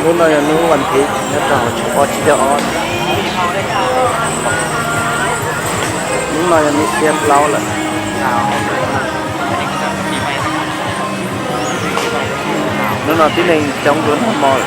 Hnub no yog hnub vas thiv nyob rau hauv tshooj ob tsib caug ob. Hnub no yog hnub xiab plaub lawm. Hnub no tib neeg coob dua noj hmo lawm.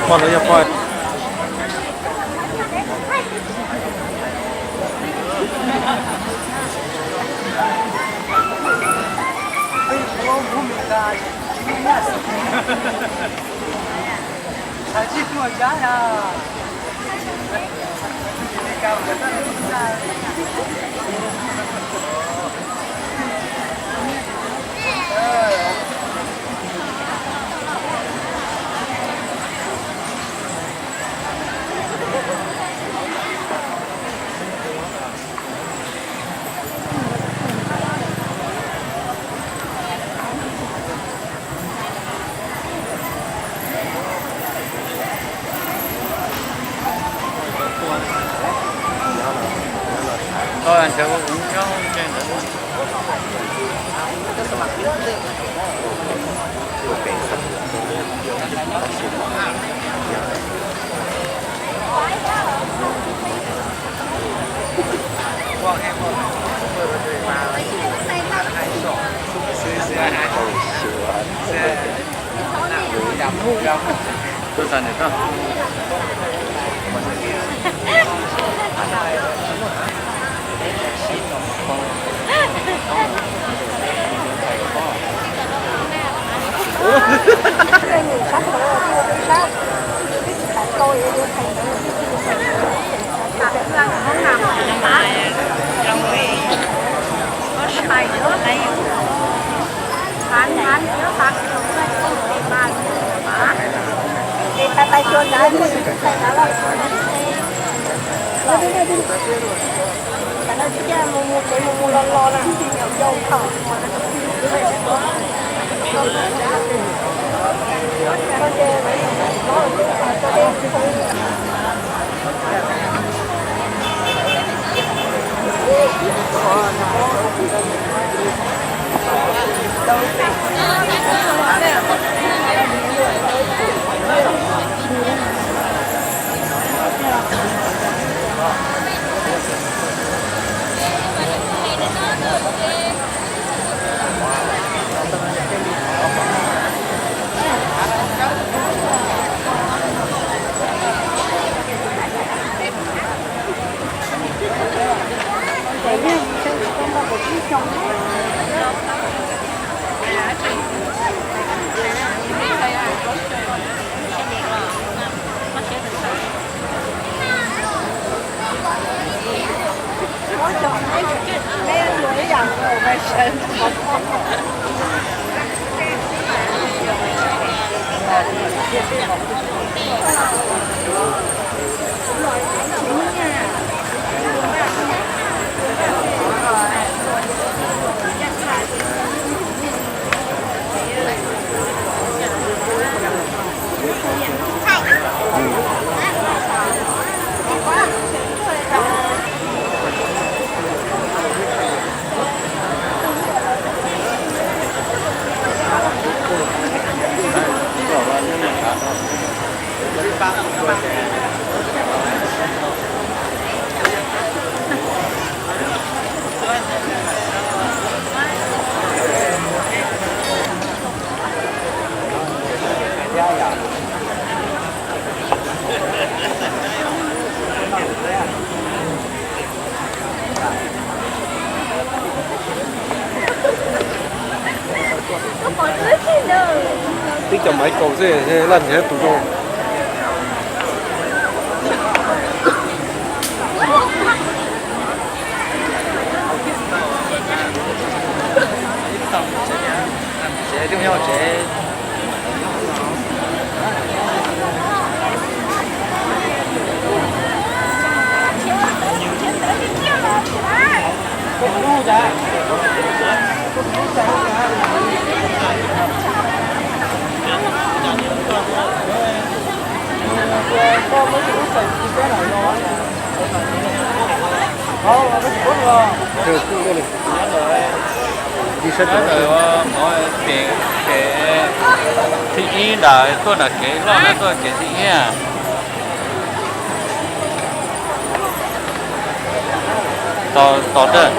Poj no yog poj. Ib co maiv kaus xwb, laj nrhiav tus zoo. Thib ib ntawd tuaj nram kev loj na, tuaj kev thib ib. Tos dawj.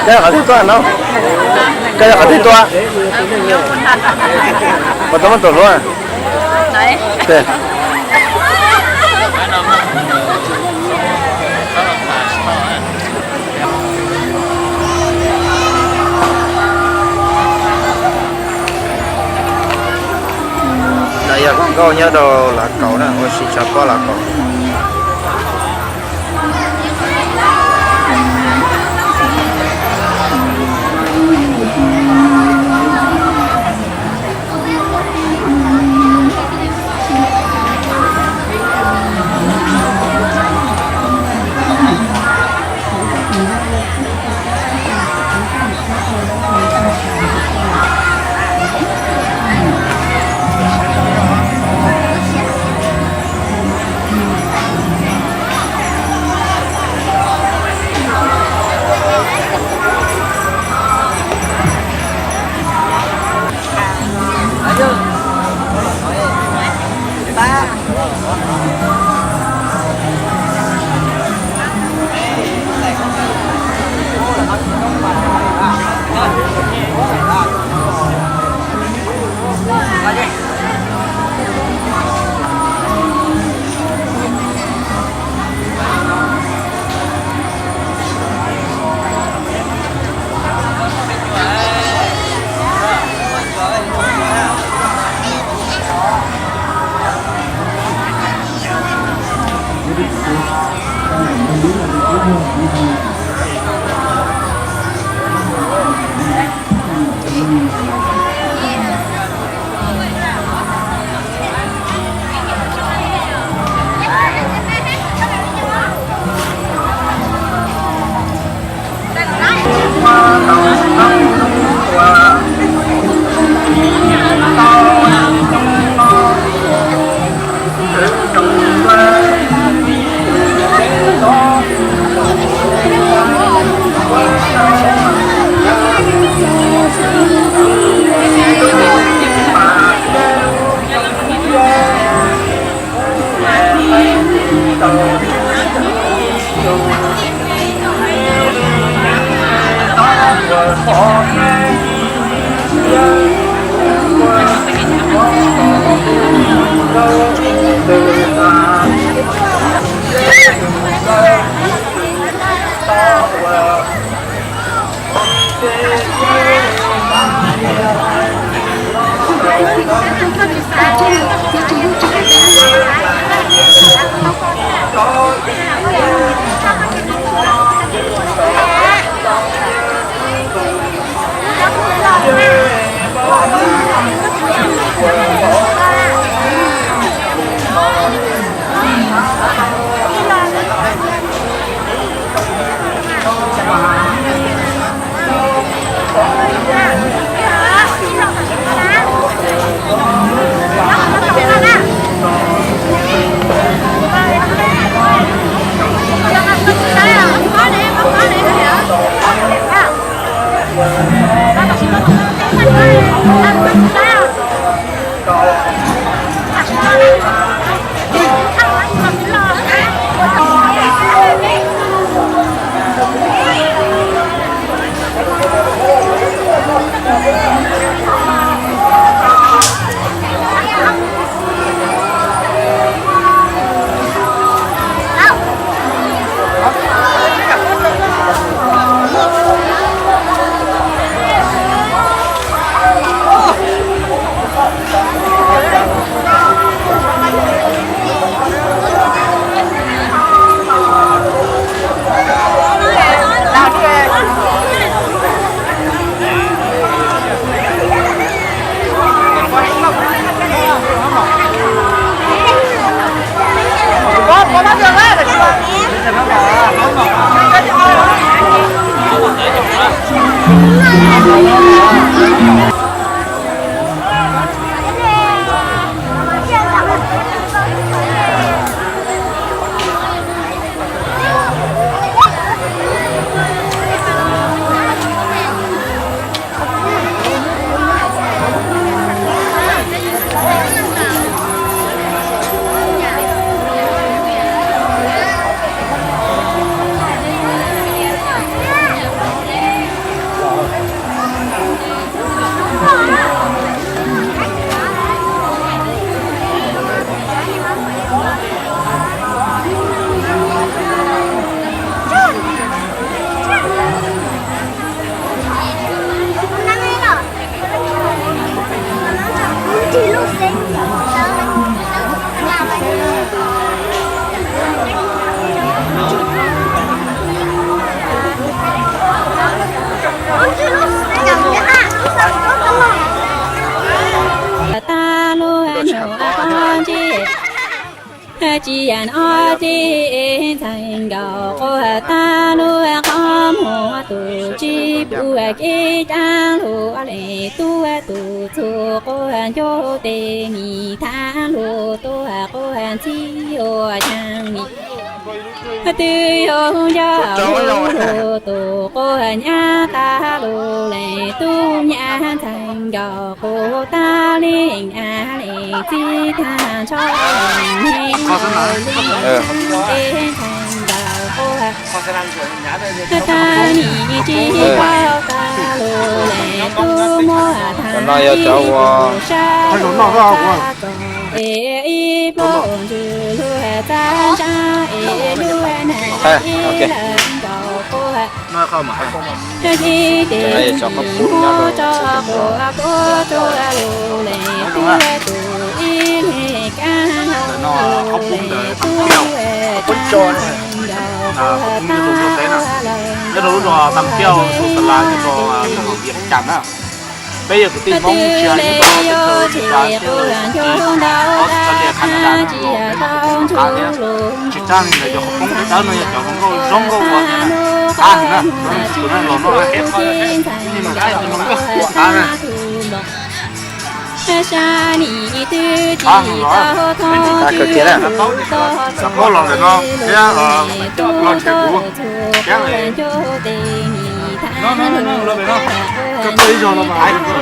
Koj yog qhov twg tuaj no? Koj yog qhov twg tuaj? Puas tau muaj tus hlub? Lawv yog hluas nkauj nyob rau Lav Kaus na, ua si tshav pob Lav Kaus. Tag lub nyuag qhov ntsej, tsis yam no ces ntxhais nkaus quaj tag lub qhov muag, tus tsis pub kev cab lug le tub, tus txuag quaj ncauj tes nim thab lug tuaj quaj ntxhib ua caag nim. Twb yog ncaj lug lug tus quaj nyab tag lug le tub, nyab ntxhais nkaus quaj tag le nyab le txij tag ntsho le ntxhais nkaus quaj tag nim tsis paub tag lug le tub, muab tag no yog cov ib uas sab txog es ib pluj ntsws lug txaj ntsab es lub nag ib lawm nkaus quaj. Ib tes mus tso quas pub tsuag lug le tub, tus ib le kab le tub, nkaus quaj tag lawm ntxhais nkaus quaj. Peb yog kwv tij Hmoob tsis hais nyob rau teb chaws Amelikas thiab teb chaws Kaus Lim, Australia, Canada no los peb los kuj noj qab thiab. Tsis tag li ntawd cov qhaub poob dawb no yog cov hluas nkauj zoo nkauj ua thiab na, qab heev na. Tus no los noj qab heev, ib me ntxhais tus hluas nkauj ua qab na. Qab heev los, peb nim tau tau xav paub los ntawm no thiab, los nrhiav kuv thiab. No no no, los pem no, koj tuaj ib zaug no mas hais. Tsis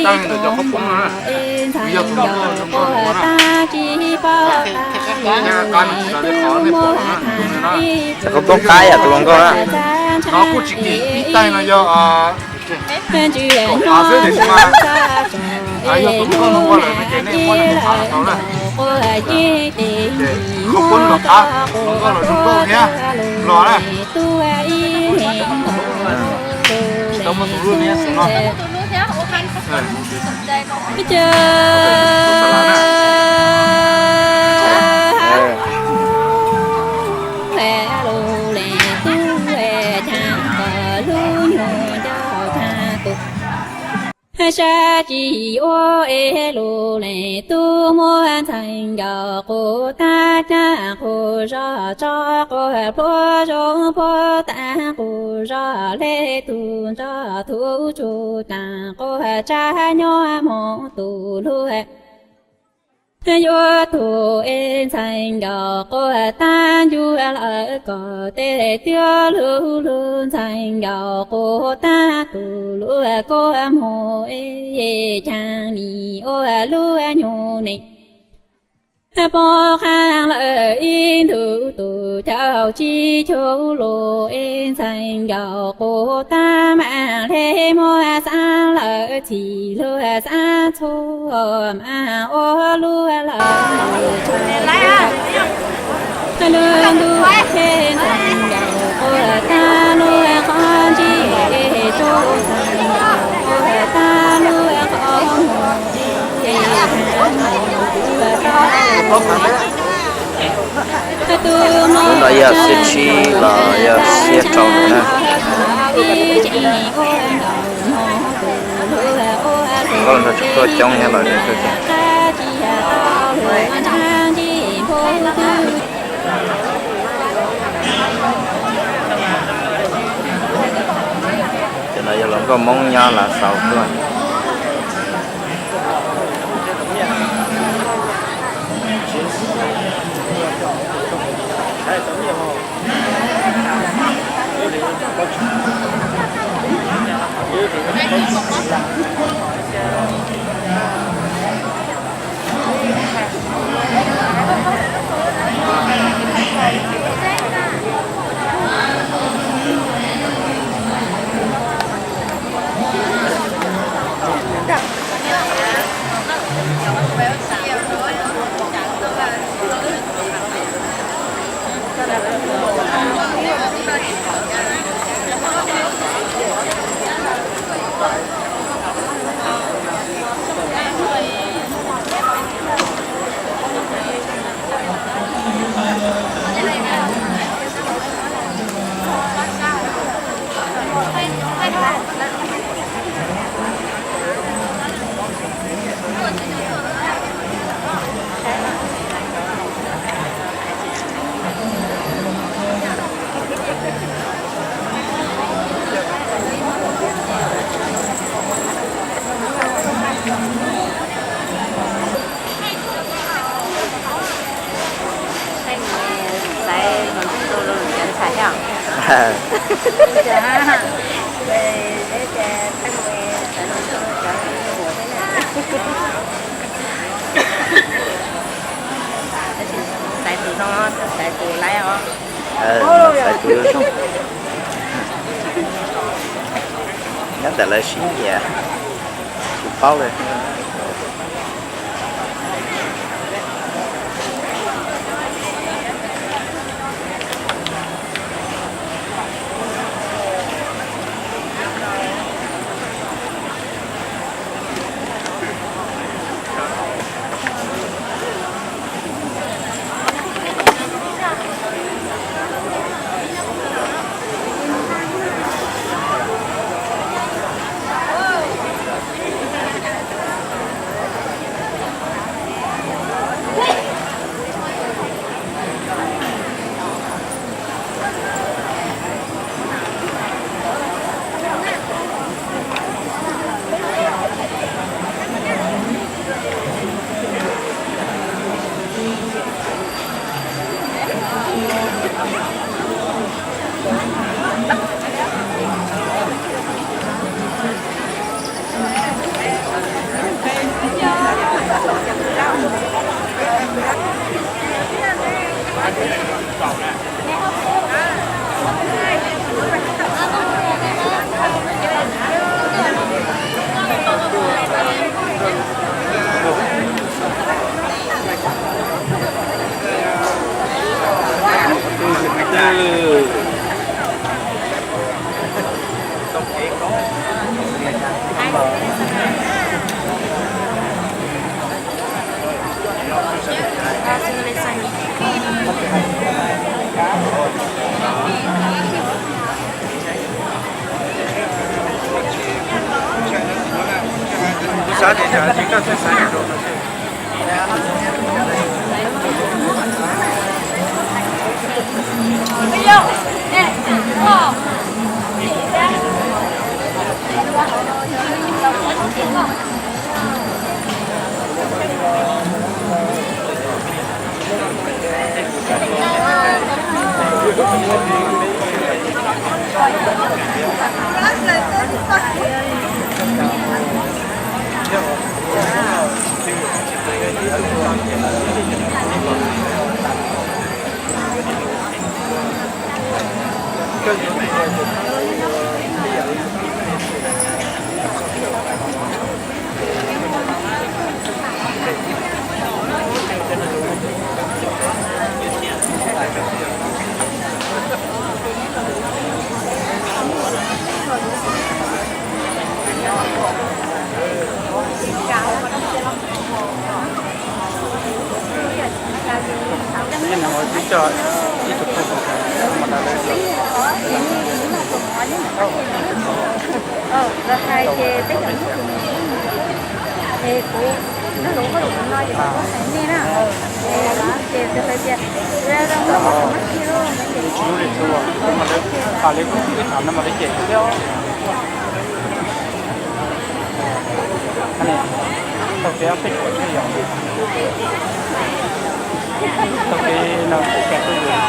tag li ntawd cov qhaub poob no, nws yog tus no zoo nkauj ua na. Qab no tsis raws li qhov nej pom no, tus no. Cov qhaub poob qab yam tus hluas nkauj na. No kuj tsis kim ib tais no yog kaum qab xwb tiam sis mas yog tus hluas nkauj no ua lawm no ces nej muab nws mus qab los tau na. Ces qhaub poob los qab, hluas nkauj los zoo nkauj thiab los na. Tsis tau muaj tus lub neb xwm no. Sab tsis yuav es lus le tub, muab ntxhais nkaus quas tag, caj quas zog tso quas pluab zoo puag tas quas zog le tug nrog tug tsuj tas quas tsab nyob mus tus lug. Yuav tug es ntxhais nkaus quas tag, ncu lawm kom tej twb lug lug ntxhais nkaus quas tag, tus lug kuj mus es caag nim ua lub nyuag neej. Poob qab lawm ib ntu tus caum tsib caug lus es ntxhais nkaus quas tag, mas le muab xav lawm txhim lug xav txhua mas ua lub lawm tso lub ntuj es ntxhais nkaus quas tag, lub qhov ntsej es tso ntxhais nkaus quas tag, lub qhov muag es ntxhais nkaus quas tag. Lub no yog xiab tsib los yog xiab rau na. Nkauj nraug tsis tuaj coob thiab los. Cov no yog hluas nkauj Hmoob nyob Los Xaus tuaj. Xaiv tus zoo, xaiv tus laib os. Xaiv tus zoo. Nyob ntawm lawv sib nyiam, tsis paub li. Los hais ces peb cov Hmoob es kuv Tus lus koj lus no ces koj hais nej na. Ces tus hais tias, tus lus no mas lawv, pam lawv kuj ib tham no mas lawv cem thiab. Tau kev peb kuam thiab yom. Tau kev no kuj kawm tuaj yus.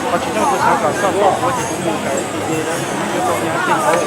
Qhov tsis zoo kuv xav kom koj koj ua ces kuv mus kawm ces ces koj ua ces.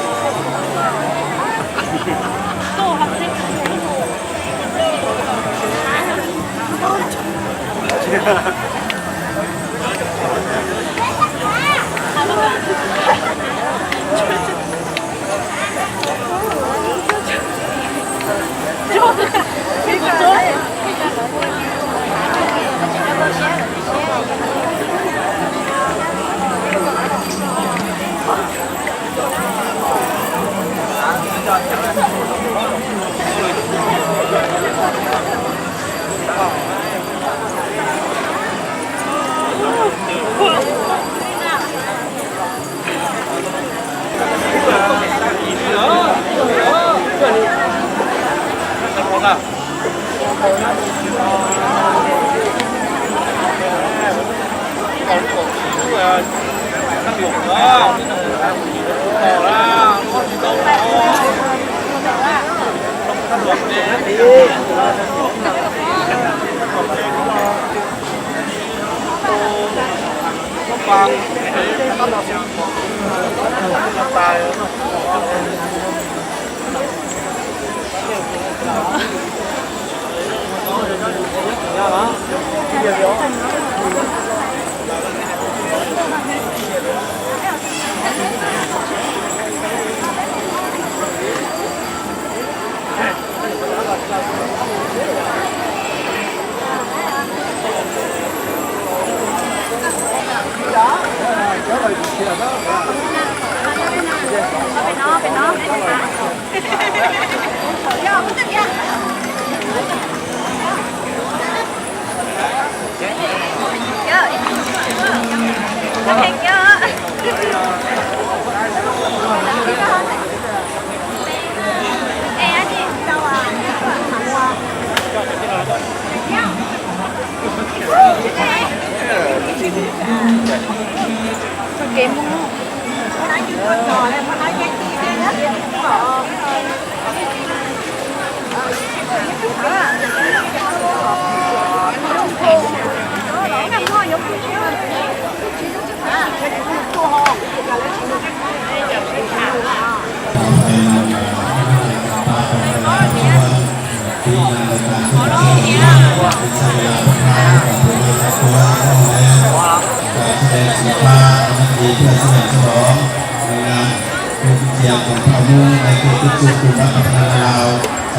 Tus ntsia koom tham hmoob nqe kej tub txuj kub pab pab na Laus xov pab xov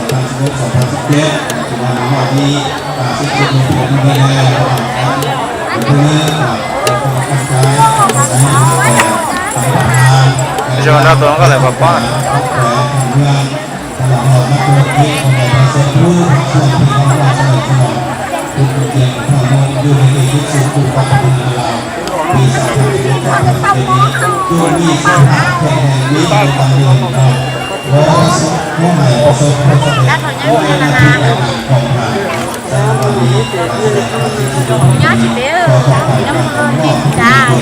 pab xov pab xov pab, tus no noj ib pab xwb tub txuj kub pab pab na Laus. Zoo no tus no koj lawm pab pab. Nyob tsis peb, nyob mus rau noj pab.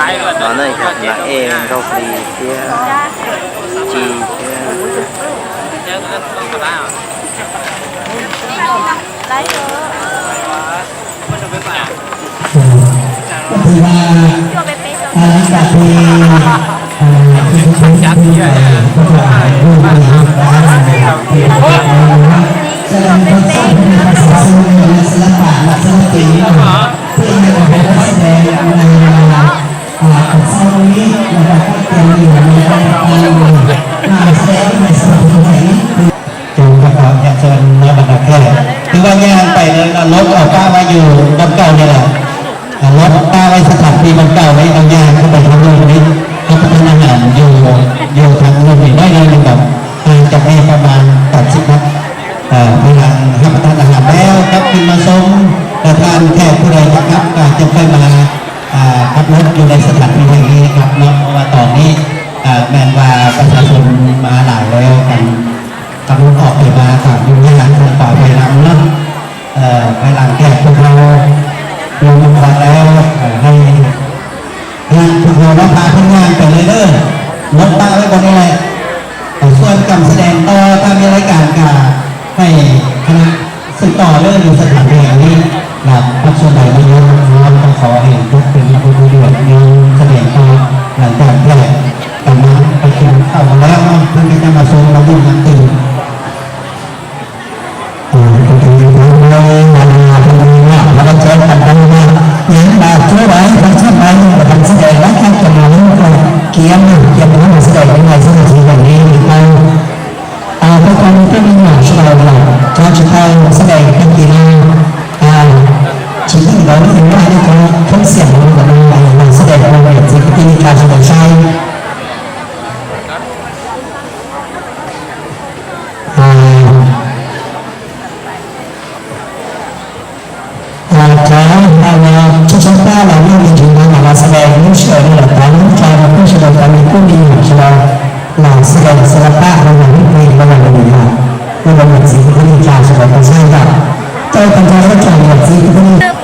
No na, yog nas ej, nkaus plis thiab tsi thiab. Thì là à, lãnh đạo thì à, thì cũng cũng cũng là cũng là cũng là thì sẽ làm công tác thì là sẽ là bạn là sẽ là chị, thì là sẽ là Sau khi mà đọc các tài liệu mà đọc tài liệu mà sẽ sẽ Trong các họ nhà sơn nói bằng đọc khe. Thứ ba nha, tại nơi là lốt ở ba ba dù đồng cầu này là à, lốt ba ba sa thập thì bằng cầu đấy, ông nha, các bạn không luôn đi. Các bạn là hẳn dù dù thằng luôn thì nói lên đồng à, trong em các bạn tập sự đó. À, thì là hấp tán là hẳn bé, các phim mà sống, là than khe của đây các cấp à, trong phim mà à, hấp lốt dù đây sa thập thì hay nghe các nó mà tỏ nghe à, men và ประชาชนมาหลายแล้วกัน Qab ub qhov peb mas tam yus yam txog tom peb lam no, peb lam kiag pug hau, yus mus qhov lawm, hais hais pug hau lawm pab pheej nyaj pem lawm na, lov tau ib qho ni lawm, xuas kam xev dees to tam yus lawv kam kam, hais khana xwm tom lawm yus xab tham pem li, lam pab xuas daim li yus qhov qhov hais pug pem yus pug yus yus xev dees to, lam tam kiag, tam mas pab tus thaum lawm pab peb caj mas xuas los yus mas twg. Tsis tau ntawd lub yeej muaj li cov thoob xiam no los xab dais ua niam txiv kwv tij neej tsa sawv daws saib. Cov tsis tshua pab los yeej me ntsis no los xab dais lub sij hawm no los tau lub tso rau peb sawv daws cov me tub me nyuam sawv daws los xab dais xav pab los yog lub plig los yog lub nyiam los ua rau niam txiv kwv tij neej tsa sawv daws tau saib yom. Tau tau ntau lub tso niam txiv kwv tij neej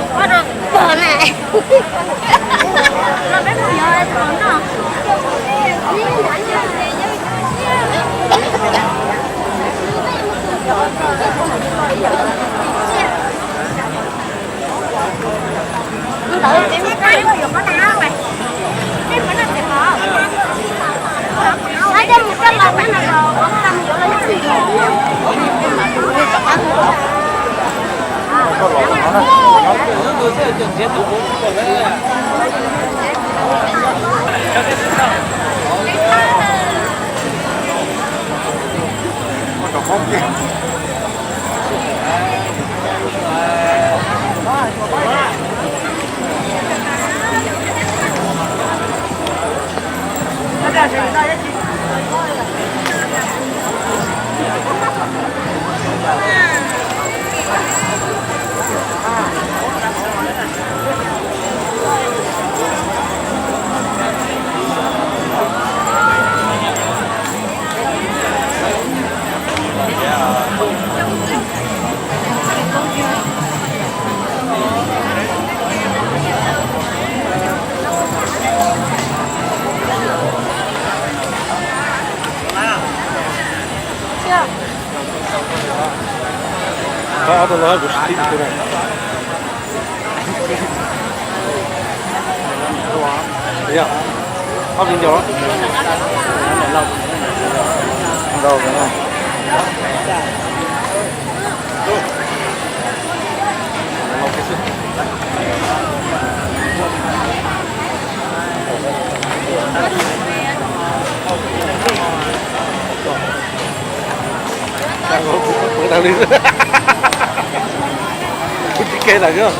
Kuv tsis ke lawm.